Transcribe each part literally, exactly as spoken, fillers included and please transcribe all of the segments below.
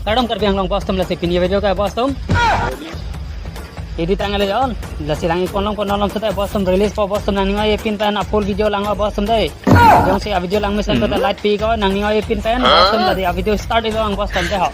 Kardom Karbi Anglong bostum, lasi pini video ke bostum. Edit tang le jon, lasi lang-ik ponlong ponlong seta bostum release po bostum, nangning oi-e pin pen a full video lang bostum dei. Jongsi a video langmesen seta like pi ko, nangning oi-e pin pen bostum, lasi a video start iklo bostum dei ho.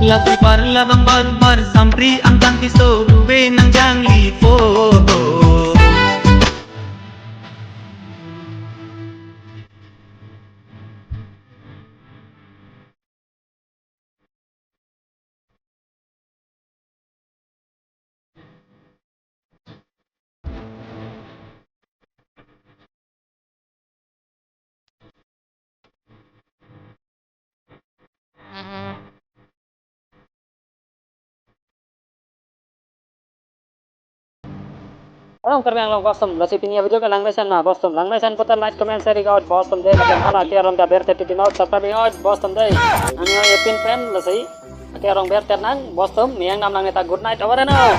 Lapu parla bang bar bar sampri angkang tiso ruwe nang jangli po. Along Karbi Anglong bostum, lasi pini a video ke langmesen ma bostum, langmesen putar like, comment, share ik out bostum dei, lasi hala ke arong ke bertet titi mau subscribe ik out bostum dei. Nangning oi-e pin pen lasi ke arong bertet nang bostum, miyang nam nang neta good night, over and out.